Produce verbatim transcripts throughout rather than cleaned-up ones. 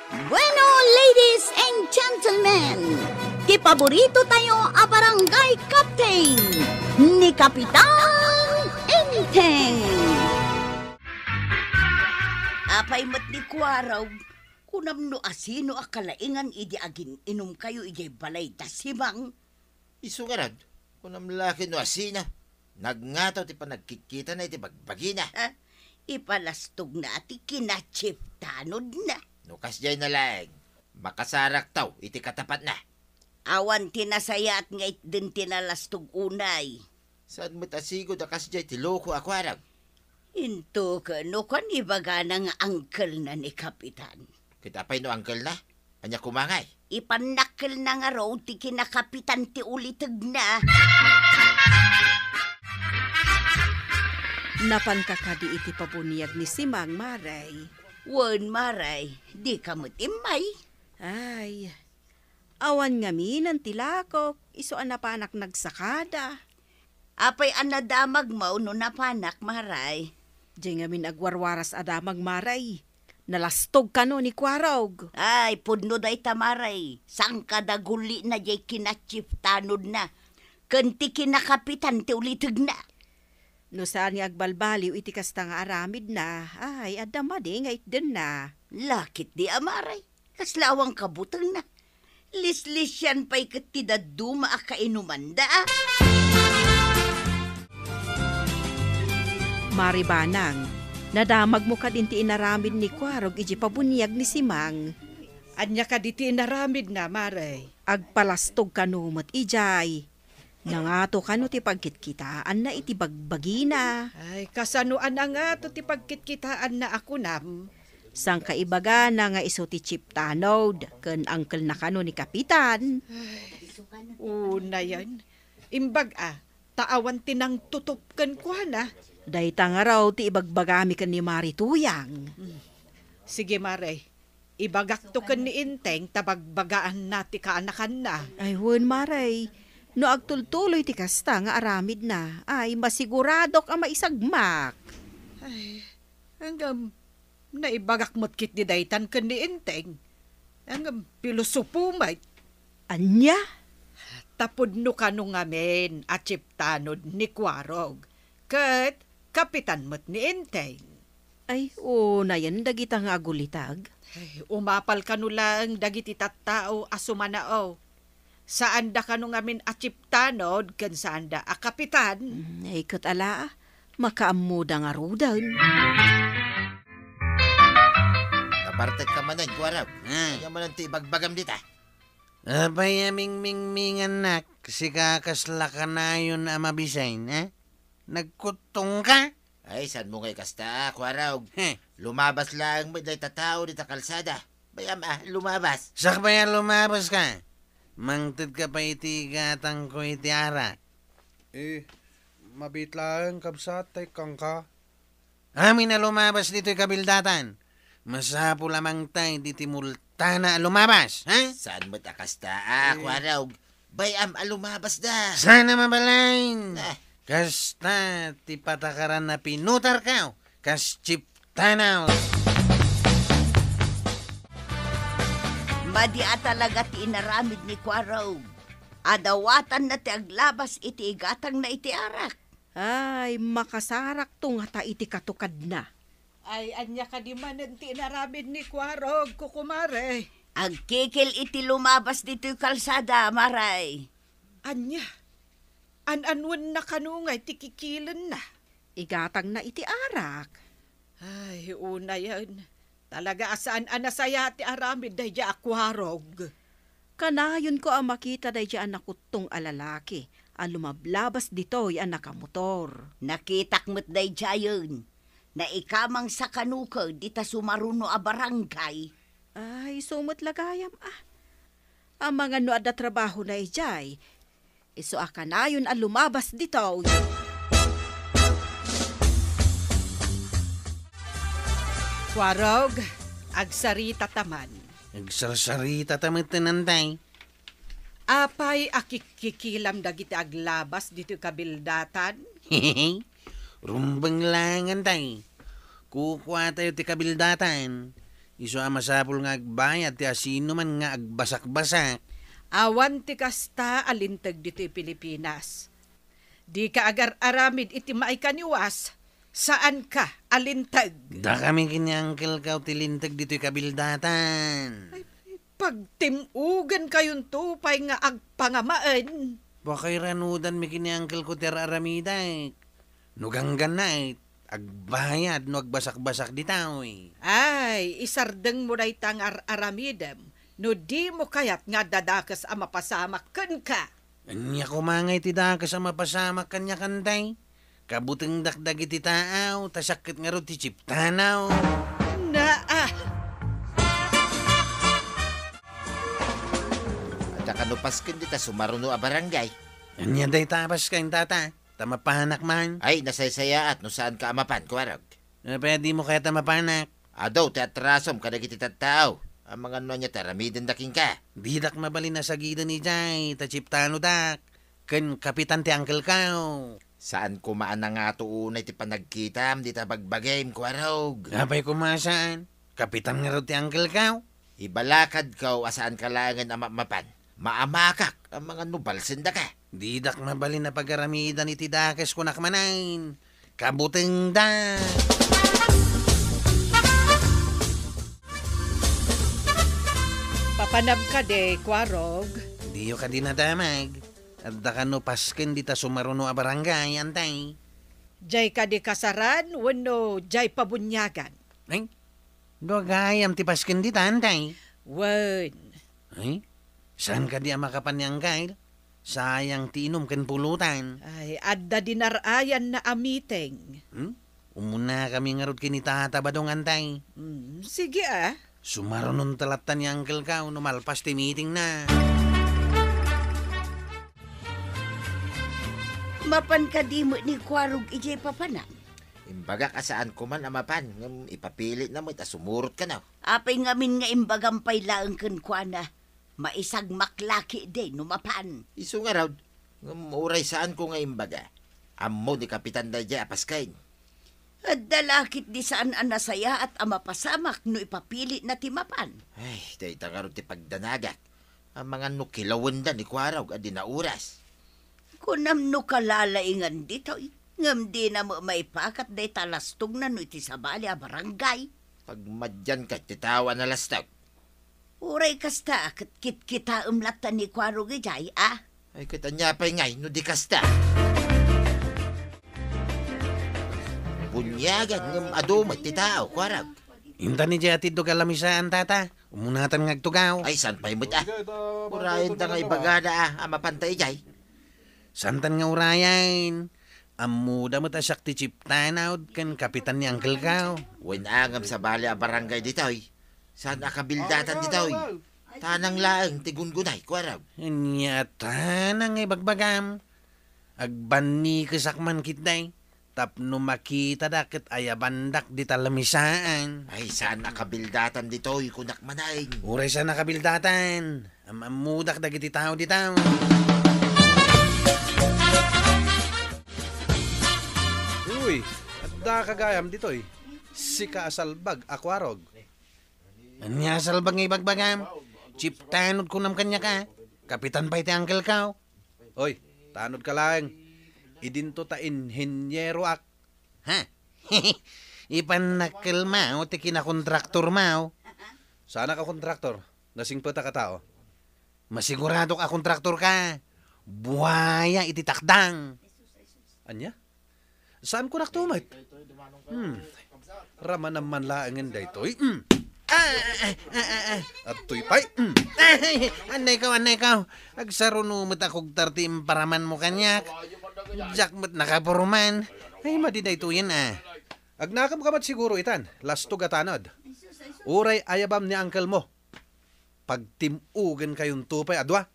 Bueno, ladies and gentlemen, ti paborito tayo a barangay captain, ni Kapitan Enteng. Apay met ni Kuarog, kunam no asino a kalaingan idi agin-inumkayo idiay balay da Simang? Isu ngarud, kunam la ket no asino. Nagngato ti panagkitkitana iti bagbagina. Ah, ipalastogna ti kinatsiptanodna. No kasdiay na laeng, makasarakto iti katapatna. Awan ti nasayaat nga itden ti nalastog unay. Saan met a sigud a kasdiay ti loko a kuarag? Into ken no kuan ibagana nga angkelna ni Kapitan. Ket apay no angkelna? Ania koma ngay? Ipannakkelna ngarud ti kinakapitan ti ulitegna. Napanka kadi iti pabuniag ni Simang, Maray? Wen, Maray, dika met immay. Ay, awan ngaminen ti lakok, isu a napanak nagsakada. Apay a nadamagmo no napanak, Maray? Diay ngamin agwarwaras a damag, Maray. Nalastog kano ni Kuarog. Ay, pudno dayta, Maray. Sangkada gulina diay kinatsiptanodna ken ti kinakapitan ti ulitegna. No saan nga agbalbaliw iti kasta nga aramidna, ay, adda madi nga itdenna. Lakit di a, Maray. Kasla awan kabutengna. Lislisian pay ket ti dadduma a kainumanda, a. Mari Banang, nadamagmo kadin ti inaramid ni Kuarog idiay pabuniag ni Simang? Ania kadi ti inaramidna, Mare? Agpalastog kano met idiay. Nangato kano ti pagkitkitaanna iti bagbagina. Ay, kasano a nangato ti pagkitkitaanna a kunam? Sangkaibagana nga isu ti Chief Tanod ken angkelna kano ni Kapitan. Ay, unayen. Imbag a, ta awan ti nangtutup kenkuana. Dayta ngarud ti ibagbagami ken ni Mari Tuyang. Hmm. Sige, Mare. Ibagakto ken ni Enteng ta bagbagaanna ti kaanakanna. Ay, wen, Mare. No agtultuloy ti kasta nga aramidna, ay, masiguradok a maisagmak. Ay, ngem, naibagak met ketdi daytan ken ni Enteng. Ngem, pilosopo met. Ania? Ta pudno kano ngamin a Chief Tanod ni Kuarog, ket kapitan met ni Enteng. Ay, unayen dagita nga agulitag. Ay, umapal kano laeng dagiti tattao a sumanao. Saanda kano ngamin a Chief Tanod ken saanda a kapitan. Mm, ay, ket ala, makaammoda ngaruden. Nabartek ka manen, Kuarog. Hmm. Ania manen ti ibagbagam dita? Apay a mingmingmingannak, sika kasla kanayon a mabisin, eh? Nagkuttong ka? Ay, saanmo ngay kasta, Kuarog? Heh. Lumabas laeng met dayta tao dita kalsada. Bay-am a, lumabas. Sakbay a lumabas ka. Mangted ka pay iti igatangko iti arak. Eh, mabiit laeng, kabsat, ta ikkanka. Amin a lumabas ditoy kabildatan, masapul a mangted iti multana a lumabas, ha? Saan met a kasta, a, eh, Kuarog? Bay-am a lumabas da. Saan a mabalin? Ah. Kasta ti patakaran a pinutarko kas Chief Tanod. Madi a talaga ti inaramid ni Kuarog. Adawatanna ti aglabas iti igatangna iti arak. Ay, makasarakto ngata iti katukadna. Ay, ania kadi manen ti inaramid ni Kuarog, kukumare? Agkikil iti lumabas ditoy kalsada, Maray. Ania? An-anuenna kano ngay ti kikilenna? Igatangna iti arak. Ay, unayen. Talaga a saan a nasayaat ti aramid daydiay a Kuarog. Kanayonko a makita daydiay a nakuttong a lalaki a lumablabas ditoy a nakamotor. Nakitak met daydiayen. Naikamangsa kano ket dita sumaruno a barangay. Ay, isu met la gayam, a. Amangan no adda trabahona idiay. Isu a kanayon a lumabas ditoy. Kuarog, agsarita ta man. Agsarsarita ta met, Nantay. Apay a kikkikilam dagiti aglabas ditoy kabildatan? Rumbeng laeng, Nantay. Kukuatayo ti kabildatan. Isu a masapul nga agbayad ti asinoman nga agbasakbasak. Awan ti kasta a linteg ditoy Pilipinas. Dika agar-aramid iti maikaniwas, saanka a linteg. Dakami ken ni Uncle Kao ti linteg ditoy kabildatan. Ay, pagtim-ugenkayonto pay nga agpangamaen. Pakairanudanmi ken ni Uncle Kao ti ar-aramidek. No ganggannaet, agbayad no agbasakbasak ditoy. Ay, isardengmo dayta nga ar-aramidem no dimo kayat nga adda dakes a mapasamak kenka. Ania koma ngay ti dakes a mapasamak kaniak, Antay? Kabutengdak dagiti taaw, ta siak ket ngarud ti chiptanaw. Naa! Adda kano pasken dita sumaruno a barangay? Ania dayta a pasken, tata? Ta mapanak man. Ay, nasaysayaat no saanka a mapan, Kuarog. Apay a dimo kayat a mapanak? Adu ti atrasom kadagiti tattao. Amangan no ania ti aramidenda kenka. Didak mabalin a sagiden idiay, ta chiptanodak. Ken kapitan ti Uncle Kao. Saan koma a nangato unay ti panagkitam dita bagbagim, Kuarog. Apay koma saan? Kapitan ngarud ti Uncle Kao. Ibalakadko a saanka laengen a mapmapan. Maamakak, amangan no balsendaka. Didak mabalin a pagaramidan iti dakes, kunak manen. Kabutengda. Papanam kadi, Kuarog? Diyo kadi nadamag. Adda kano pasken dita sumaruno a barangay, Antay? Diay kadi kasaran wenno diay pabuniagan? Ay, dua gayam ti pasken dita, Antay. Wen. Ay, saan kadi a makapan ni Uncle? Sayang ti inum ken pulutan. Ay, adda dinar-ayanna a meeting. Hmm? Umunakami ngarud ken ni Tata Badong, Antay. Hmm, sige, ah. Sumarunonta latta ni Uncle Kao no malpas ti meetingna. Mapan kadi met ni Kuarog idiay papanam? Imbagak a saanko man a mapan, ngem ipapilitna met a sumurot kano. Apay ngamin nga imbagam pay laeng kenkuana? Maisagmak la ketdi no mapan. Isu ngarud, ngem uray saanko nga imbaga, ammo ni Kapitan daydiay a pasken. Adda la ketdi saan a nasayaat a mapasamak no ipapilitna ti mapan. Ay, dayta ngarud ti pagdanagak. Amangan no kilawenda ni Kuarog a di nauras. Kunam no kalalaingan ditoy, ngem dina met maipakat dayta a lastogna no iti sabali a barangay. Pagmadianka iti tao a nalastog. Uray kasta, ket kitkitaem latta ni Kuarog idiay, a? Ay, ket ania pay ngay no di kasta? Buniagan ngem adu met ti tao, Kuarog. Intan idiay atiddog a lamisaan, tata. Umunatan nga agtugaw. Ay, saan pay met, a? Urayenta nga ibagada, a, a mapanta idiay. Saantan nga urayen. Ammoda met a siak ti chiptanaw ken kapitan ni Uncle Kao. Wen a ngem sabali a barangay ditoy. Saan a kabildatan ditoy? Tanang laeng ti gungunay, Kuarog. Ania tanang nga ibagbagam? Agbannikesak man ketdi tapno makitada ket ayabandak dita lamisaan. Ay, saan a kabildatan ditoy, kunak manen. Uray saan a kabildatan. Am-ammodak dagiti tao dita. Uy, adda ka gayam ditoy. Sika a salbag a Kuarog. Ania a salbag nga ibagbagam? Chiptanod kunam kaniak, a? Kapitan pay ti Uncle Kao. Oy, tanod ka laeng. Idinto ta inhinieroak. Ha? Ipannak kelmaw ti kinakontraktormaw. Saanak a kontraktor. Nasingpetak a tao. Masiguradok a kontraktorka. Buaya iti takdang. Ania? Saanko naktumet. Hmm. Ramanam man laengen daytoy. Hmm. Ah, ah, ah, ah, ah. Adtoy pay. Hmm. Ay, annay kaw, annay kaw. Agsaruno met a kugtar ti imparamanmo kaniak. Diak met nakapuruman. Ay, madi daytoyen, a. Agnakem ka met siguro itan. Lastog a tanod. Uray ayabam ni uncle mo. Pagtim-ugenkayonto pay a dua.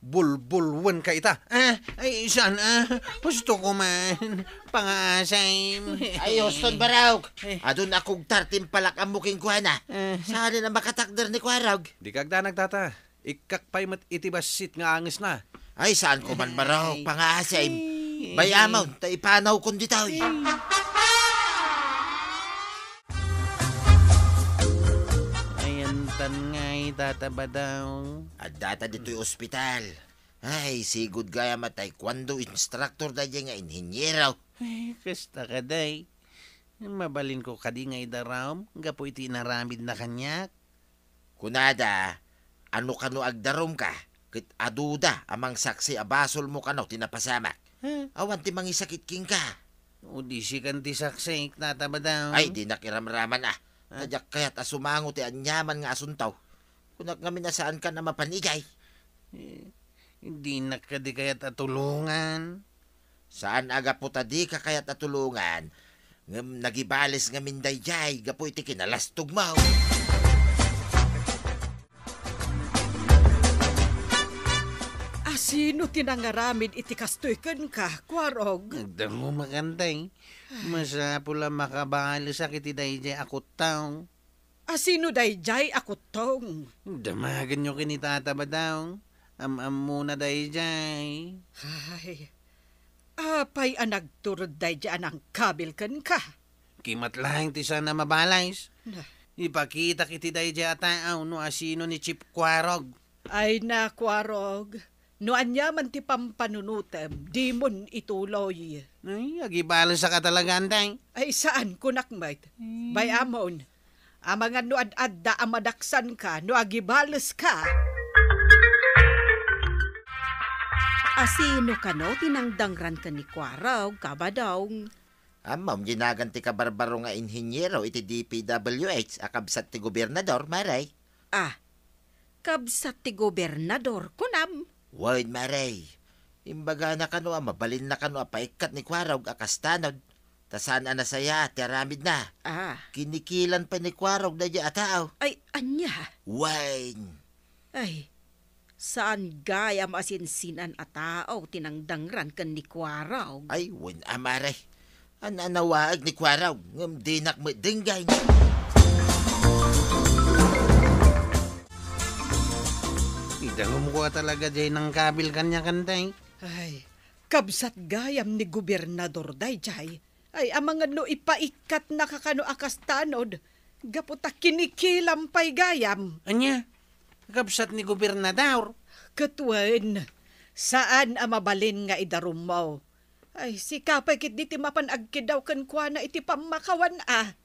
Bulbulwenka ita. Ah, ay, saan, a? Husto ko man. Pangasim. Ay, huston, Barok. Eh. Adun a kugtar ti impalak-ammo kenkuana. Eh. Saan a makatakder ni Kuarog? Dika agdanag, tata. Ikkak pay met iti bassit nga angesna. Ay, saanko man, Barok. Ay. Pangasim. Eh. Bay-amon, ta ipanawkon ditoy. Eh. Ngay, Tata Badong. Addata ditoy ospital. Ay, sigud gayam a taekwondo instructor daydiay nga inhinyero. Ay, kasta kadi. Mabalinko kadi nga idarum gapu iti inaramidna kaniak? Kunada, no kano agdarumka, ket aduda a mangsaksi a basolmo kano ti napasamak. Huh? Awan ti mangisakit kenka. O di sikan ti saksik, Tata Badong. Ay, dinak iramraman, a. Huh? Ta diak kayat a sumango ti aniaman nga asunto. Kunak ngamin a saankan a mapan idiay. Eh, dinak kadi kayat a tulongan. Saan a gapu ta dika kayat a tulongan, ngem nagibales ngamin daydiay gapu iti kinalastogmo. A sino ti nangaramid iti kastoy kenka, Kuarog? Agdamo makantay. Masapul a makabalesak iti daydiay a kuttong. A sino daydiay a kuttong? Damagenyo ken ni Tata Badong. Am-ammona daydiay. Ay, apay a nagturod daydiay a nangkabil kenka? Kimat laeng ti saan a mabales. Na. Ipakitak iti daydiay a tao no a sino ni Chief Kuarog. Ay na, Kuarog. No aniaman ti pampanunotem, dimon ituloy. Ay, agibalesak a talaga, antay. Ay, saan, kunak met. Hmm. Bay-amon, amangan no ad-adda a madaksanka no agibaleska. A sino kano ti nangdangran ken ni Kuarog, Kabadong? Ammom, dinagan ti kabarbaro nga inhinyero iti D P W H a kabsat ti gobernador, Mare. Ah, kabsat ti gobernador, kunam? Wen, Mare. Imbagana kano a mabalinna kano a paikkat ni Kuarog a kas tanod, ta saan a nasayaat ti aramidna. Ah. Kinikilan pay ni Kuarog daydiay a tao. Ay, ania? Wen. Ay, saan gayam a sinsinan a tao ti nangdangran ken ni Kuarog? Ay, wen a, Mare. An-anawaek ni Kuarog, ngem dinak met denggen. Idangumko a talaga diay nangkabil kaniak, antay. Ay, kabsat gayam ni gobernador daydiay. Ay, amangan no ipaikkatnaka kano a kas tanod, gapu ta kinikilam pay gayam. Ania? Kabsat ni gobernador? Ket wen, saan a mabalin nga idarummo. Ay, sika pay ketdi ti mapan agkiddaw kenkuana iti pammakawan a.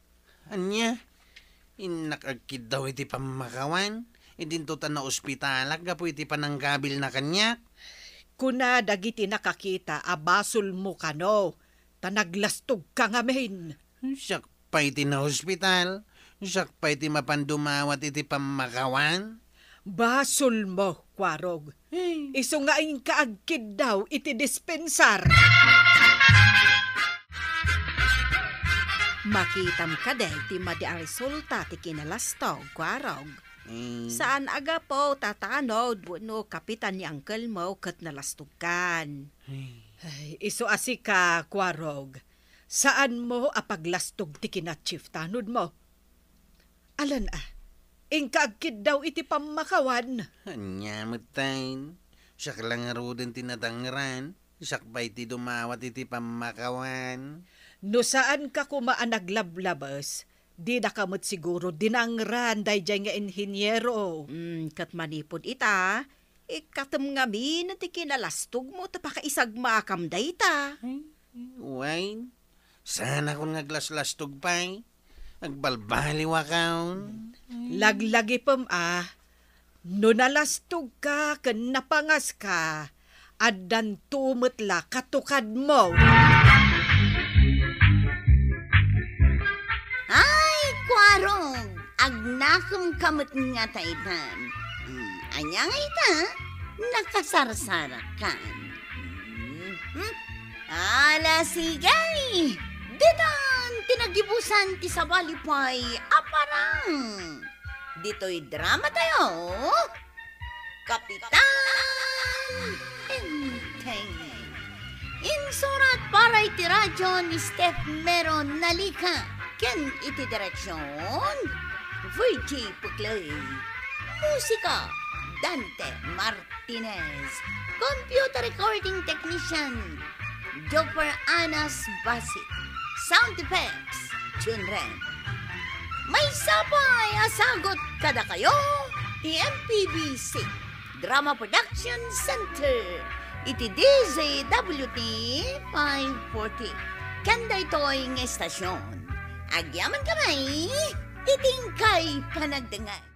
Ania? Innak agkiddaw iti pammakawan? Idinto ta naospitalak gapu iti panangkabilna kaniak? Kuna dagiti nakakita a basolmo kano, ta naglastogka ngamin. Siak pay ti naospital, siak pay ti mapan dumawat iti pammakawan? Basolmo, Kuarog. Hey. Isu nga inka agkiddaw iti dispensar. Makitam kadi ti madi a resulta ti kinalastog, Kuarog? Hmm. Saan a gapu ta tanod wenno kapitan ni angkelmo ket nalastogkan. Hey. Ay, isu a sika, Kuarog. Saanmo a paglastog ti kina-chief tanodmo. Alan a, inka agkiddaw iti pammakawan. Ania metten? Siak la ngaruden ti nadangran. Siak pay ti dumawat iti pammakawan. No saanka koma a naglablabes, dinaka met siguro dinangran daydiay nga inhinyero. Mm, ket manipud ita, ikkatem ngamin ti kinalastogmo ta pakaisagmakam dayta. Ay, wen, saanakon nga aglaslastog pay. Agbalbaliwakon. Laglagipem a, no nalastogka ken napangaska, addanto met la katukadmo. Ay, Kuarog, agnakemka met nga taytan. Hmm, ania nga ita? Nakasarsarakan. Hmm, hmm. Ala, sige! Ditan ti nagibusan ti sabali pay a parang. Ditoy drama tayo, Kapitan Enteng. Insurat para iti radyo ni Steph Meron Nalica ken iti direksyon, Virgie Puclay. Musika, Dante Martinez. Computer recording technician, Jopper Anas Basit. Sound effects, Jun Ren. Maysa pay a sagut kadakayo ti M P B C Drama Production Center iti D Z W T five forty. Ken daytoy nga estasyon, agyamankami iti inkay panagdengngeg.